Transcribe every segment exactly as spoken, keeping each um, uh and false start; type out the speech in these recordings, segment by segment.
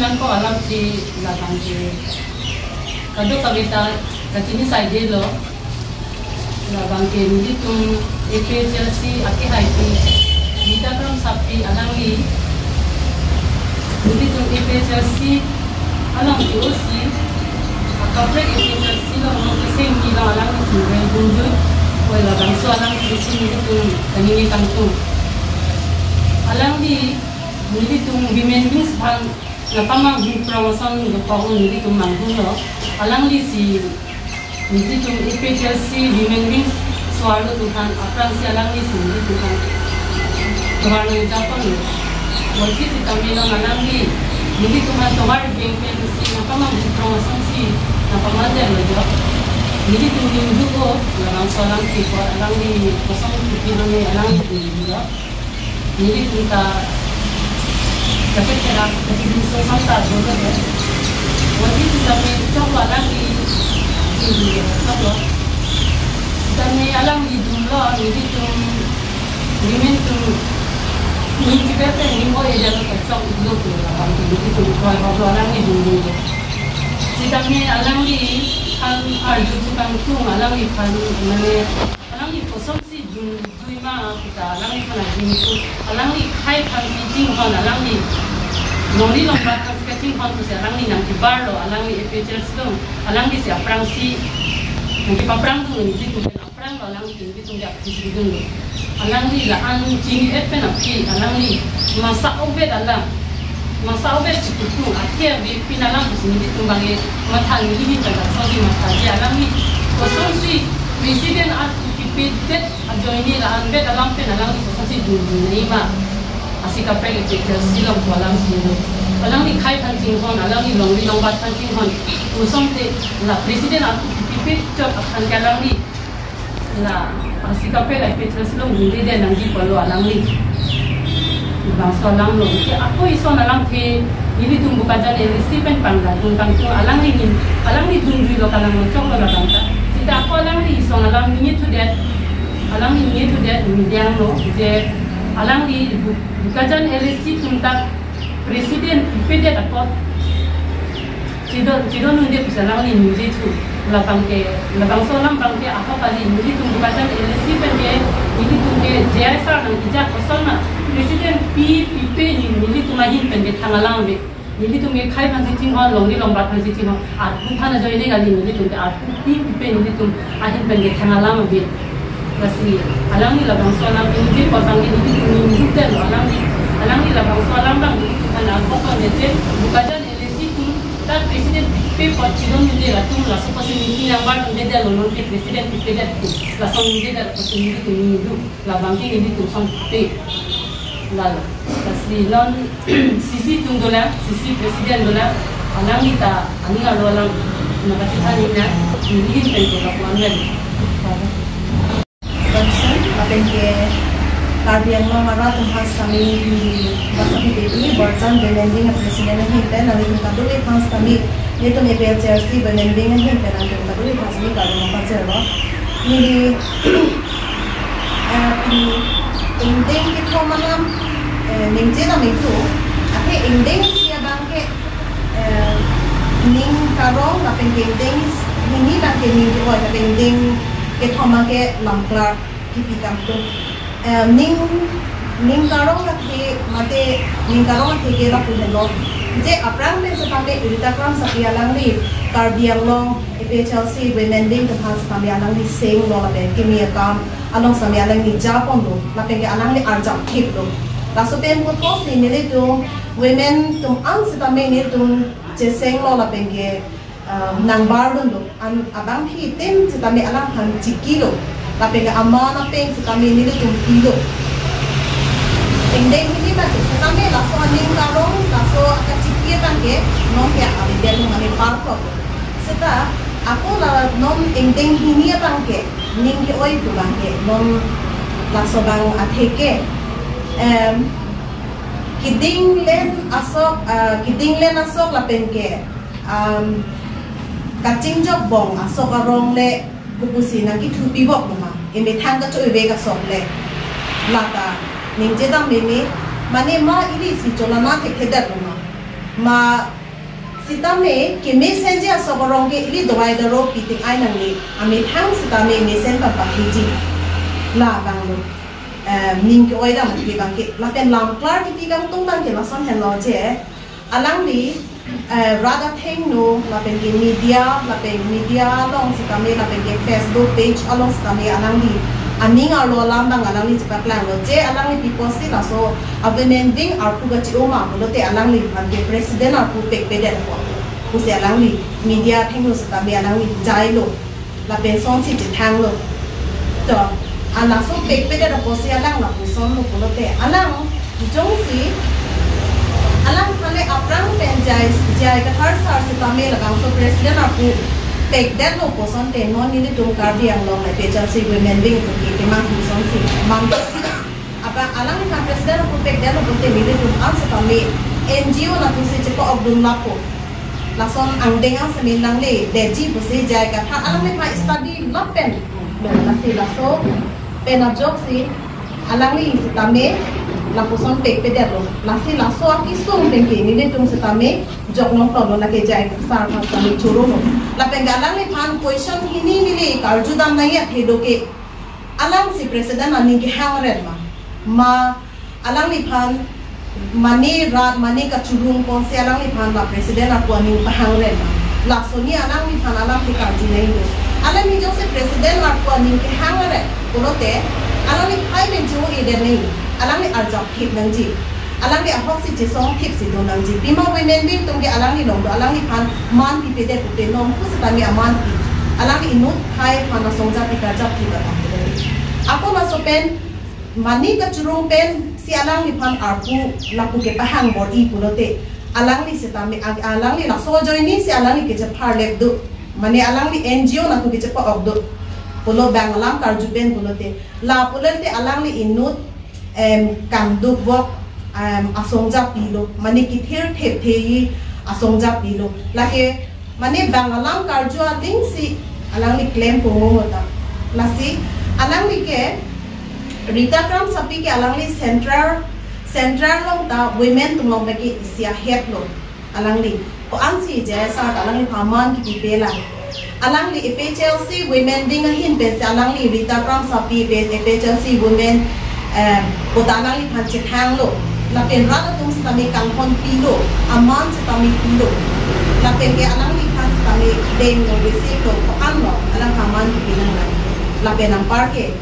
Angko alam si labang ke kadokave ta kachini saidelo. Labang ke nelitum A P H L C akehaipi Rita Kramsapi alangli nelitum A P H L C along T O C, akaprek A P H L C along keseng ni along alangli chingvai dunjui. Oi, labangso alam ke isi nelitum kaningje kangtung. Alangli nelitum women wings aphan nangpamanghu prong ason dokok nelitum manghulo. Alangli si nelitum A P H L C women wings so-arlo atum aphan aphrangsi alangli si nelitum aphan tovar nangjaponlo. Bonsi sitame non alangli nelitum aphan tovar beng pen si nangpamanghu prong asonsi nangpamangdetlo jo. Nelitum ning duk-o, labangso alam si apot alangli kosong kopi lone alangli ning duk-o. Nelitum ta jaket kerak, kachidunso asonta dolo de. Bonsi sitame choklo alangli, choklo. Sitame alangli dunlo, nelitum women atum ning chiber pen ning o-e jalo kachoklo pu labang ke nelitum kroikre lo, alangli dun dunlo. Sitame alangli aphan arju chekangtung, alangli aphan mane alangli kosonsi dunjui ma kita, alangli aphan arju nelitum, alangli khei aphansi chinghon, alangli longri longbak aphansi kachinghon pusi alangli nangkebarlo, alangli A P H L C along, alangli si aphrangsi nangkepaprang dun nelitum pen apranglo, alangli nelitum jak kisi dunlo. Alangli la-an chini-et pen aphi, alangli masa obet alam, masa obet si kutung, athe ave pin alam pusi nelitum abang ke matha, neli ahin pen laso si mathaji, alangli kosonsi president atu kipedet ajoine la-an bet alam pen alangli kosonsi dundun nangji ma. Asi kaprek A P H L C along pu alam si lo. Alangli khei aphan chinghon, alangli longri longbak aphan chinghon. Kosonte la president atu kipipit chot aphan ke alangli la asi kaprek A P H L C along dunde nangji pulo alangli. Labangso alam lo. Isi ako ison alamthe nelitum Bokajan L A C pen pangdun kangtung, alangli ning, alangli dunjuilo, kalang choklo labang ta. Sita ako alangli ison alam ningje thudet, alangli ningje thudet, ningje angno je alangli Bu-, Bokajan L A C atum ta president pipedet apot chidon, chidon dunde pusi alangli ningje thu. Labang ke, labangso alam abang ke ahok kali, nelitum Bokajan L A C pen ke, nelitum ke J I sir nangkejak koson ma president pi, pipe ni nelitum ahin pen ke thang alam ave. Nelitum ke khei aphansi chinghon, longri longbak aphansi chinghon. Arpu aphan ajoine kali, nelitum ke arpu pi, pipe nelitum ahin pen ke thang alam ave. Lasi alangli labangso alam ningje apot abang ke nelitum ningjedetlo, alangli, alangli labangso alam abang nelitum aphan ahok abang ke je Bokajan L A C atum ta president pipe apot chidon dunde, latum laso apotsi meeting nangbar dundedetlo, non ke president pipedet pu, laso ningjedet apotsi nelitum ningduk, labang ke nelitum songpe. Lalo, lasi non C C atum dolang, C C president dolang, alangli ta aning arlo alang nangkachethan nang, neli ahin pen ke lapu-an pen. Johnson, lapen ke Karbi Anglong arat atum aphan setame neli Basapi Devi, Borjan Women Wing president ahin pen, nanglitum kadokave aphan setame, nelitum A P H L C Women Wing ahin pen nanglitum kadokave aphan setame kardom pajirlo. Neli, eh, neli ingdeng kethom alam, eh, ningje nang itu, athe ingdeng isi abang ke, eh, ning karong lapen ke ingdeng hini abang ke ning ke-oi, lapen ingdeng kethom abang ke lamklar kipi kangtung. Eh, ning, ning karong athe, mate ning karong athe ke lapu helo. Je aphrang pen setame Rita Kramsapi alangli Karbi Anglong A P H L C Women Wing atum aphan setame alangli senglo lapen kimi akam along setame alangli japonlo lapen ke alangli arjap thiplo. Laso pen puthot si nelitum women atum an setame nelitum chesenglo lapen ke, ah, nangbar dunlo. An abang ke itin setame alangphan chikilo. Lapen ke aman apeng setame nelitum pilo. Ingdeng hini abang ke setame laso aning karong, laso akachiki abang ke non ke avidya nung ani parklo. Seta ako la non ingdeng hini abang ke ning ke-oi pu abang ke non laso abang athe ke, em, kedinglen asok, ah, kedinglen asok lapen ke, em, kachingjok bong asok arong le kopusi nangkethupi bok lo ma, emethang kacho-ave asok le, lata ningje dam meme, mane ma ili si cholana thekthedet lo ma. Ma sitame kemesenji asok arong ke ili dovai doro pitik ai nangne. Amethang sitame mesen papakhiji. La abang lo. Eh, ning ke-oi dam ke abang ke. Lapen lam klar kipi kangtung abang ke lason henlo je. Alangli, eh, rat athengno, lapen ke media, lapen media along sitame, lapen ke Facebook page along sitame alangli aning arlo alam abang alangli chepaklanglo. Je alangli pi apotsi laso a-women wing arpu kachi-o ma pulote alangliphan ke president arpu pekpedet apot pusi alangli media athengno sitame alangli jailo. Lapen sonsi chethanglo. To, a laso pekpedet apotsi alang lapusonlo pulote alang jongsi alang phale aphrang pen J I, J I Kathar sir sitame labangso president arpu pekdetlo pusonte non nelitum Karbi Anglong A P H L C women wing atum ke kemang pusonsi mang. Apa alangliphan president arpu pekdetlo pulote nelitum an sitame N G O latumsi chepa-okdun lapo. Lason angdeng angsemin nangle detji pusi J I Kathar alangliphan study lapen. Lasi laso pen ajoksi alangli sitame lapuson pekpedetlo. Lasi laso akesung pen ke nelitum sitame joknong tolo lake J I Kathar aphan sitame chorolo. Lapen ke alangliphan question hini neli karjudam nangji athe do ke alangsi president aning kehang ret ma. Ma alangliphan mane rat mane kachurung ponsi alangliphan la president arpu aning pahang ret ma. Lasoni alangliphan alam ke karju nangji do. Alangli jongsi president arpu aning kehang ret pulote alangli phai pen cho-edet nangji. Alangli arjap thip nangji. Alangli ahoksi chesong thipsi do nangji. Pima women wing atum ke alangli along do alangliphan man pipedet pupe non pusitame aman pi. Alangli inut khai aphan asong japi karjap thip abang pulote. Ako laso pen mane kachurung pensi alangliphan arpu lapu kepahang bor-i pulote alangli sitame ag-, alangli laso ajoinesi alangli kechepharlep do. Mane alangli N G O lapu kechepa-ok do. Pulo bang alam karju pen pulote. La pulote alangli inut, em, kangduk vok, em, asong japilo. Mane kithir theptheji asong japilo. Lake mane bang alam karju alingsi alangli klem pongo mota. Lasi alangli ke Rita Kramsapi ke alangli central, central along ta women atum along ke isi ahead lo. Alangli ko-ansi J I sir alangliphan man kipipe lang. Alangli A P H L C women wing ahin pensi alangli Rita Kramsapi pen A P H L C women, em, puta alangliphan chethanglo. Lapen rat atum sitame kanghon pilo, aman sitame pilo. Lapen ke alangliphan sitame denglo, receive lo, ko-anlo, alangphan man kipi nanglang. Lapen anpar ke,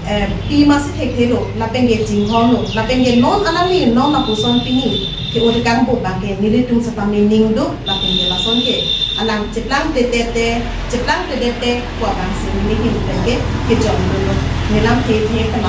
em, pima si thekthelo, lapen ke chinghonlo, lapen ke non alangli non lapuson pini ke-o tekang pu abang ke nelitum sitame ning do, lapen ke lason ke alang cheplangtedet te, cheplangtedet te pu abangsi neli ahin pen ke kejong dolo. Nelam thethe kena.